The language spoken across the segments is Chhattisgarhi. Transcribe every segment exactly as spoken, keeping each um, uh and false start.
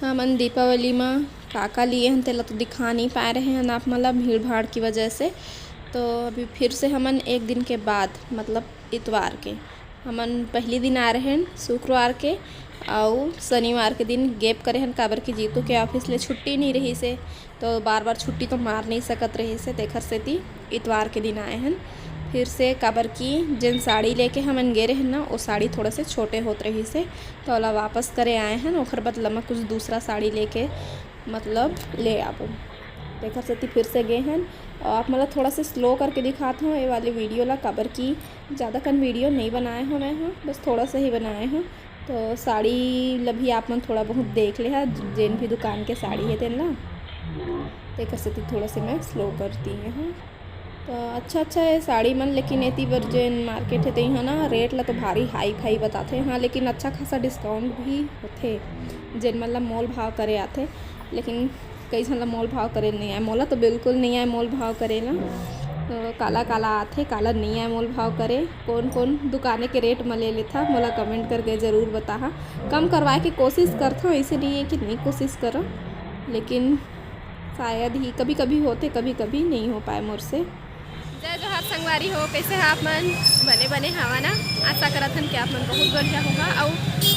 हमन दीपावली म का-का लिए हन, तेला तो दिखा नहीं पाए रहे हन आप मन ला, भीड़-भाड़ की वजह से। तो अभी फिर से हमन एक दिन के बाद, मतलब इतवार के, हमन पहली दिन आए रहे हन शुक्रवार के, अउ शनिवार के दिन gap करे हन, काबर कि जीतू के office ले छुट्टी नहीं रहिस हे, तो बार-बार छुट्टी तो मार नहीं सकत रहिस हे, तेखर सेती इतवार के दिन आए हन फिर से, काबर कि जेन साड़ी लेके हमन गे रहे हन ना, वो साड़ी थोड़ा से छोटे होत रहिस हे, तो ओला वापस करे आए हन, ओखर बदला म कुछ दूसरा साड़ी लेके, मतलब, ले आबो। तेखर सेती फिर से गे हन। अउ आप मन ला थोड़ा से slow करके दिखात हव ये वाले video ला, काबर कि ज़्यादा कन video नहीं बनाए हव मैं ह, बस थोड़ा सा ही बनाए हव। तो साड़ी ला भी आप मन थोड़ा बहुत देख ले हा, जेन भी दुकान के साड़ी हे तेन ला। तेखर सेती थोड़ा से मैं slow कर दिए हव। तो अच्छा अच्छा हे साड़ी मन, लेकिन एती बर जेन market हे, ते इहाँ ना rate ला तो भारी high फाई बताथे, हाँ, लेकिन अच्छा खासा discount भी होथे, जेन मन ला मोल भाव करे आथे। लेकिन कई झन ला मोल भाव करे नहीं आए, मोला तो बिल्कुल नहीं आए मोल भाव करे ला। तो काला काला आथे, काला नहीं आए मोल भाव करे, कौन कौन दुकाने के rate म ले लेथा, मोला comment करके जरूर बताहा। कम करवाए के कोशिश करथव, ऐसे नहीं है कि नहीं कोशिश करव, लेकिन शायद ही कभी कभी होथे, कभी कभी नहीं हो पाए मोर से। जय जोहार संगवारी हो, कैसे हा आप मन? बने बने हवा ना? आशा करत हन कि आप मन बहुत बढ़िया होहा, अउ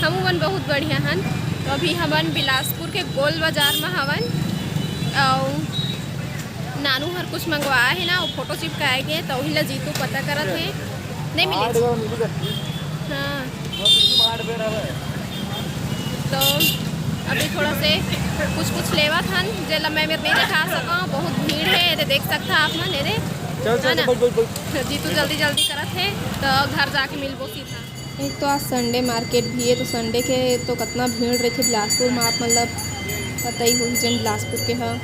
हमू मन बहुत बढ़िया हन। तो अभी हमन बिलासपुर के गोल बाजार म हवन, अउ नानू हर कुछ मंगवाए हे ना, वो photo चिपकाए गे, तो वही ला जीतू पता करत हे, नहीं मिले। हाँ। तो अभी थोड़ा से कुछ कुछ लेवत हन, जेला मैं मेर नहीं दिखा सकव, बहुत भीड़ हे, एदे देख सकथा आप मन, एदे। चल, चल, है ना? बोल, बोल, बोल। जीतू जल्दी जल्दी करत हे, तो घर जाके मिलबो सीधा। एक तो आज Sunday market भी हे, तो Sunday के तो कतना भीड़ रहिथे बिलासपुर म, आप मन ला पता ही होही, जेन बिलासपुर के ह।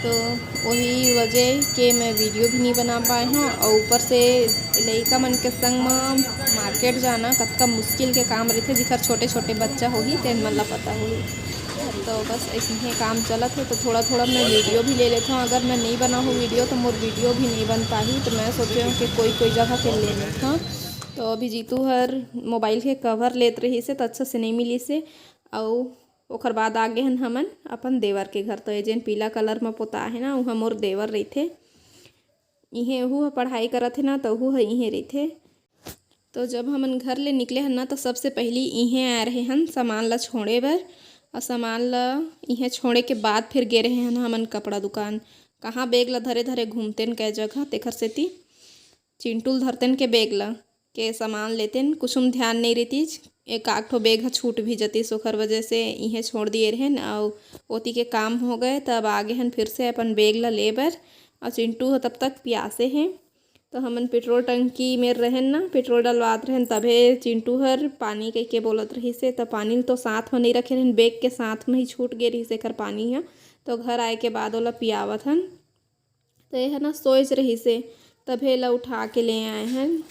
तो वही वजह के मैं video भी नहीं बना पाए हव, अउ ऊपर से लइका मन के संग म market जाना कतका मुश्किल के काम रहिथे, जेकर छोटे छोटे बच्चा होही, तेन मन ला पता होही। तो बस अइसने काम चलत हे, तो थोड़ा थोड़ा मैं video भी ले लेथव। अगर मैं नहीं बनाहूँ video, तो मोर video भी नहीं बन पाही, तो मैं सोचे हव कि कोई कोई जगह के ले लेथव। तो अभी जीतू हर mobile के cover लेत रहिस हे, तो अच्छा से नहीं मिलिस हे, अउ ओखर बाद आ गे हन हमन अपन देवर के घर। तो ये जेन पीला colour म पोता हे ना, उहाँ मोर देवर रहिथे। इहें ओहू ह पढ़ाई करत हे ना, त ओहू ह इहें रहिथे। तो जब हमन घर ले निकले हन ना, तो सबसे पहिली इहें आए रहे हन सामान ला छोड़े बर, अउ सामान ला इहें छोड़े के बाद फिर गे रहे हन हमन कपड़ा दुकान। कहाँ bag ला धरे धरे घूमतेन कै जगह, तेखर सेती चिंटू ल धरतेन के bag ला। के सामान लेतेन, कुछुम ध्यान नहीं रहितिस, एक आध ठो bag ह छूट भी जतिस, ओखर वजह से इहें छोड़ दिए रहेन। अउ ओती के काम हो गए, तब आगे हन फिर से अपन bag ला ले बर। अउ चिंटू ह तब तक पियासे हे, तो हमन petrol टंकी मेर रहेन ना, petrol डलवात रहेन, तभे चिंटू हर पानी कहिके बोलत रहिस हे, त पानी ल तो साथ म नहीं रखे रहेन, bag के साथ म ही छूट गे रहिस एकर पानी ह। तो घर आए के बाद ओला पियावत हन। तो ये ह ना सोच रहिस हे, तभे एला उठा के ले आए हन।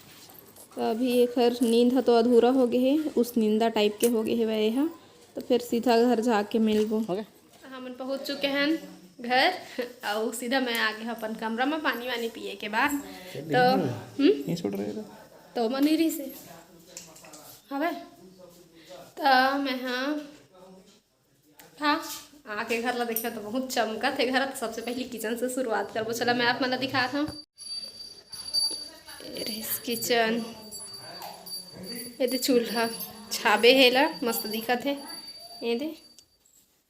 तो अभी एखर नींद ह तो अधूरा हो गे हे, उस नींदा type के हो गे हे वह ये ह। तो फिर सीधा घर जाके मिलबो। हो गया? हमन पहुंच चुके हन घर, अउ सीधा मैं आगे हव अपन कमरा में पानी वानी पिए के बाद। तो हम्म? नहीं छोड़ रहे थे। तो मन ही रहिस हे। हवे? तो मैं हाँ हाँ, आके घर ला देखियो तो बहुत चमकत हे घर। तो सबसे पहले kitchen से शुरुआत करबो। चला मैं आप मन ला दिखात हव। ये रहिस kitchen, ये दे चूल्हा छाबे हे ला, मस्त दिखत हे। ये दे,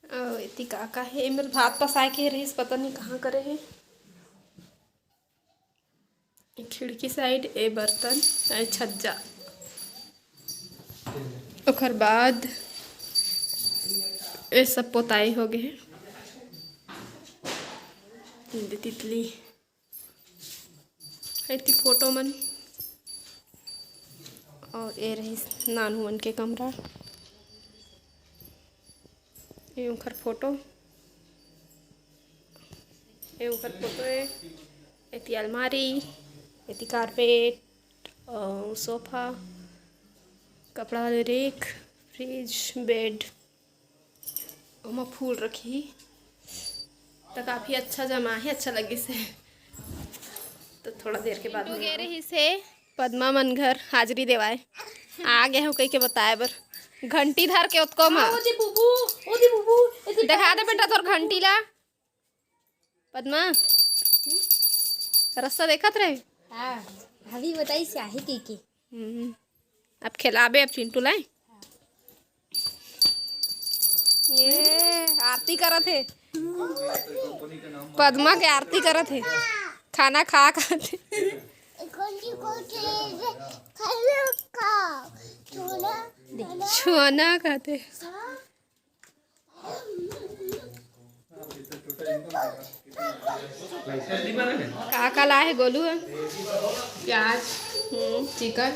अउ एती का का हे, एमेर भात पसाए के रहिस, पता नहीं कहाँ करे हे। खिड़की side ए बर्तन, ए छज्जा, ओखर बाद ए सब पोताई हो गे हे। दे तितली, एती photo मन, अउ ए रहिस नानू मन के कमरा। ये ओखर photo, ये ओखर photo हे। एती अलमारी, एती carpet, अउ sofa, कपड़ा वाले rack, fridge, bed, ओमा फूल रखी। तो काफ़ी अच्छा जमा हे, अच्छा लगिस हे। तो थोड़ा देर के बाद तू गे रहिस हे पद्मा मन घर हाजिरी देवाए। आ गे हव कहिके बताए बर, घंटी धर के ओतको मा। ओ दे बुबू, ओ दे बुबू, ए दे देखा दे बेटा तोर घंटी ला। पद्मा, रस्ता देखत रहे। हाँ, भाभी बताई स्याही के के। हम्म, अब खिलाबे अब चिंटू ला। ये आरती करत हे, पद्मा के आरती करत हे, खाना खा खाते। छुआना खाते। का का लाए हे गोलू ह? प्याज, हम्म। चिकन,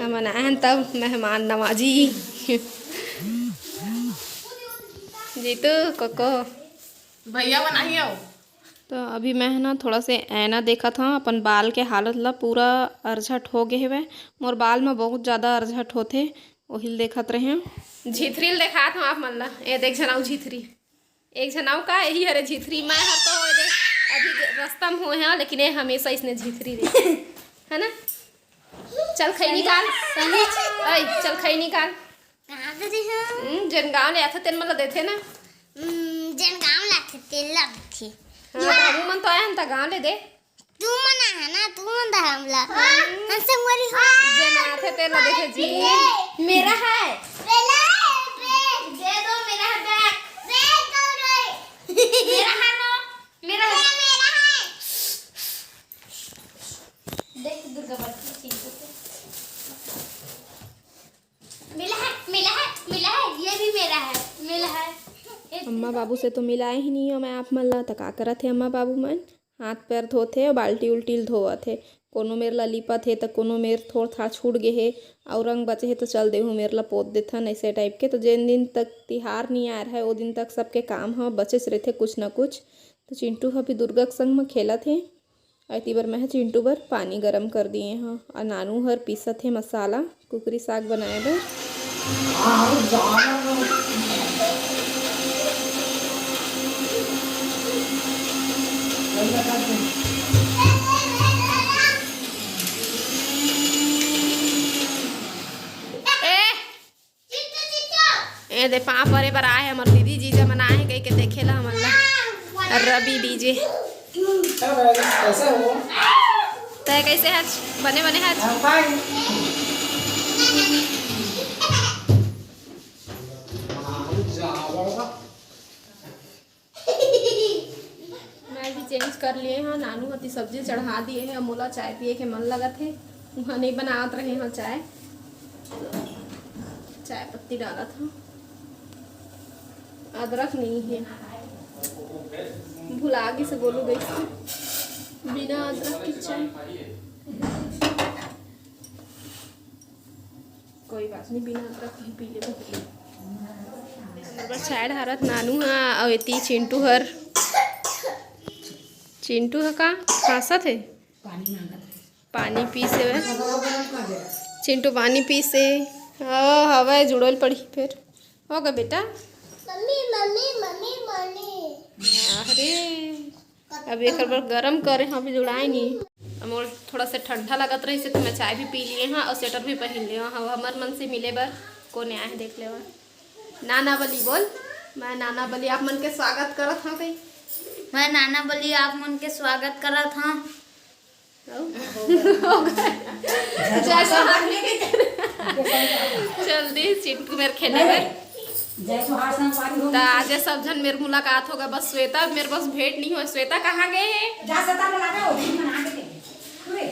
हमन आए हन तब मेहमान नवाजी। जीतू, कोको। भैया बनाही हो। तो अभी मैं ह ना थोड़ा से ऐना देखत हव, अपन बाल के हालत ला। पूरा अरझट हो गे हवय। मोर बाल म बहुत ज़्यादा अरझट होथे, ओही ल देखत रहें। झिथरी ल देखात हव आप मन ला। ए देख झन अउ झिथरी, एक झन अउ का, यही हरे झिथरी। मैं हर तो ए दे अभी रस्ता म होए हव, लेकिन ए हमेशा इसने झिथरी रही है ना। चल खई निकाल, सनी। ऐ चल खई निकाल। कहाँ से दे हव? हम्म, जेन गाँव ले आथे तेन मन ल देथे ना। हम्म, जेन गाँव ले आथे तेन ल देथे। हाँ, बाबू मन तो आए हन त गाँव ले दे। तू मन आए हव ना, तू मन दे हमला। हाँ। हम संगवारी हो। जेन आथे तेन ल देथे जी। मेरा है। दे दो, मेरा है बैग। बैग दो रे। मेरा है ना, मेरा है। मेरा है। देख दुर्गा बच्ची ठीक है। मिला है, मिला है, मिला है, ये भी मेरा है, मिला है। अम्मा बाबू से तो मिलाए ही नहीं हो मैं आप मन ला, त का करत हे अम्मा बाबू मन? हाथ पैर धोत हे, बाल्टी उल्टी ल धोवत हे। कोनो मेर ला लिपत हे, त कोनो मेर थोड़ था छूट गे हे, अउ रंग बचे हे, त चल देहू मेर ला पोत देथन, ऐसे टाइप के। तो जेन दिन तक तिहार नहीं आए रहे, ओ दिन तक सबके काम ह बचेच रहिथे कुछ ना कुछ। तो चिंटू ह भी दुर्गा के संग म खेलत हे। अउ एती बर मैं ह चिंटू बर पानी गरम कर दिए हव। अउ नानू हर पीसत हे मसाला कुकरी साग बनाए बर। ए, ए दे पाँव परे बर आए हे हमर दीदी, जीजा मन आए हे कहिके देखे ला हमन ला। रवि डीजे। कैसे हो? तै कैसे हच? बने बने हच? I'm fine. मैं भी चेंज कर लिए हव। नानू हती सब्जी चढ़ा दिए हे, मोला चाय पिए के मन लगत हे, उहाँ नहीं बनावत रहे हव चाय, तो चाय पत्ती डालत हव। अदरक नहीं हे, भुला गिस गोलू गइस बिना अदरक के चाय। कोई बात नहीं, बिना अदरक के पी लेबो। हमर बर चाय ढारत नानू हा, अउ एती चिंटू हर, चिंटू ह का खांसत हे? पानी मांगत हे। पानी पीस हे वह। चिंटू पानी पीस हे। ओ, हवय, जुड़ोल पड़ही फेर। हो गे बेटा? Mummy, mummy, mummy, mummy. अरे। अब एकर बर गरम करे हव, अभी जुड़ाए नहीं। अब मोर थोड़ा से ठंडा लगत रहिस हे, तो मैं चाय भी पी लिए हव अउ स्वेटर भी पहिन लिए हव। हमर मन से मिले बर कोने आए हे, देख लेवा। नाना बली बोल, मैं नाना बली आप मन के स्वागत करत हव कही। मैं नाना बली आप मन के स्वागत करत हव। अउ? जय जोहार। चल दी चिंटू मेर खेले बर। जय जोहार संगवारी हो। त आज सब झन मेर मुलाकात होगा, बस श्वेता मेर बस भेंट नहीं होय। श्वेता कहाँ गए हे? जा श्वेता बुला दे, वो भी मना के दे। पूरे।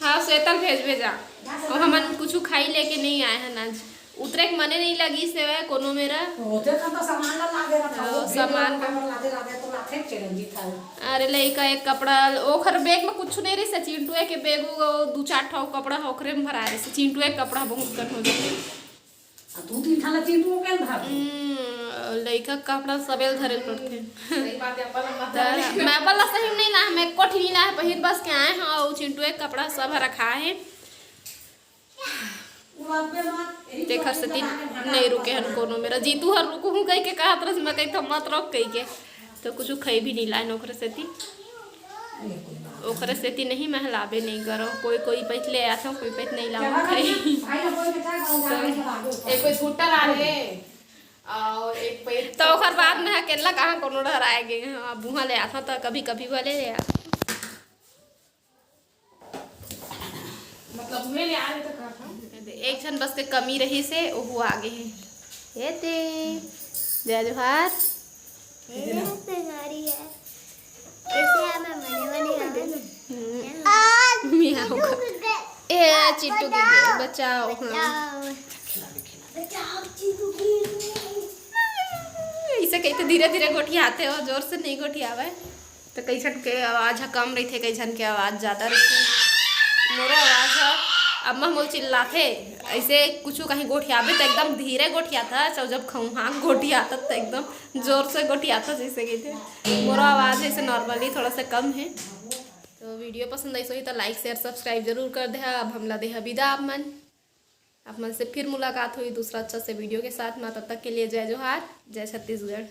हाँ, श्वेता ल भेज भेजा। जा श्वेता अउ हमन बुला। कुछ खाई लेके नहीं आए हन आज। उतरे के मने नहीं लगिस हे कोनो मेरा। होथे त तो सामान ला लागे रहा था, हाँ, वो भी सामान तो का। लागे, लागे तो लाथे चिरंजीत था। अरे लइका एक कपड़ा, ओखर बैग में कुछ नहीं रहिस हे, चिंटुए के बैग, वो दू चार ठो कपड़ा ह, ओखरे में भरा रहिस हे। चिंटुए के कपड़ा बहुत कन हो जाथे। आ, दू तीन ठन ला चिंटू के धर। हम्म, लइका के कपड़ा सबे ल धरे ल पड़थे। सही बात है, अपन लंबा त धर ले। मैं अपन ला सही में नहीं लाए, मैं एको ठी नहीं लाए, पहिर बस के आए हव, अउ चिंटुए के कपड़ा सब ह रखा हे। तेखर सेती नहीं रुके हन कोनो मेरा। जीतू हर रुकहूँ कहिके कहत रहिस, मैं कहिथव मत रुक कहिके, तो कुछ खई भी नहीं लाइन ओखरे सेती। ओखरे सेती नहीं, मैं लाबे नहीं करो। कोई कोई पैत ले आथव, कोई पैत नहीं लावत खई। एक कोई भुट्टा ला ले। अउ एक पैर तो ओकर बाद में अकेला कहाँ कोनो डहर आए गे। हाँ, बुहा ले आता तो कभी कभी वाले ले आता। मतलब हुए ले आ रहे तो कहा था। एक झन बस के कमी रही से ओहू आगे हे। ये ते जय जोहार। ये तुम्हारी है। कैसे है मैं मने मने आ गई। हम्म। मियाओ का। ए चिट्टू के बचाओ, हाँ। बचाओ। बचाओ चिट्टू की। ऐसे कहिथे धीरे धीरे गोठियाथे हो, जोर से नहीं गोठियावे। तो कई झन के आवाज ह कम रहिथे, कई झन के आवाज ज्यादा रहिथे। मोरो आवाज ह अम्मा मोर चिल्लाथे, ऐसे कुछ कहीं गोठियाबे तो एकदम धीरे गोठियाथा, चाहे जब खौहा गोठियाथा तो एकदम जोर से गोठियाथा, जैसे कहिथे। मोरो आवाज ऐसे normally थोड़ा सा कम है। तो video पसंद आई होही तो like share subscribe जरूर कर देहा। अब हमला देहा विदा आप मन। आप मन से फिर मुलाकात होही दूसरा अच्छा से video के साथ में। तब तक के लिए जय जोहार, जय छत्तीसगढ़।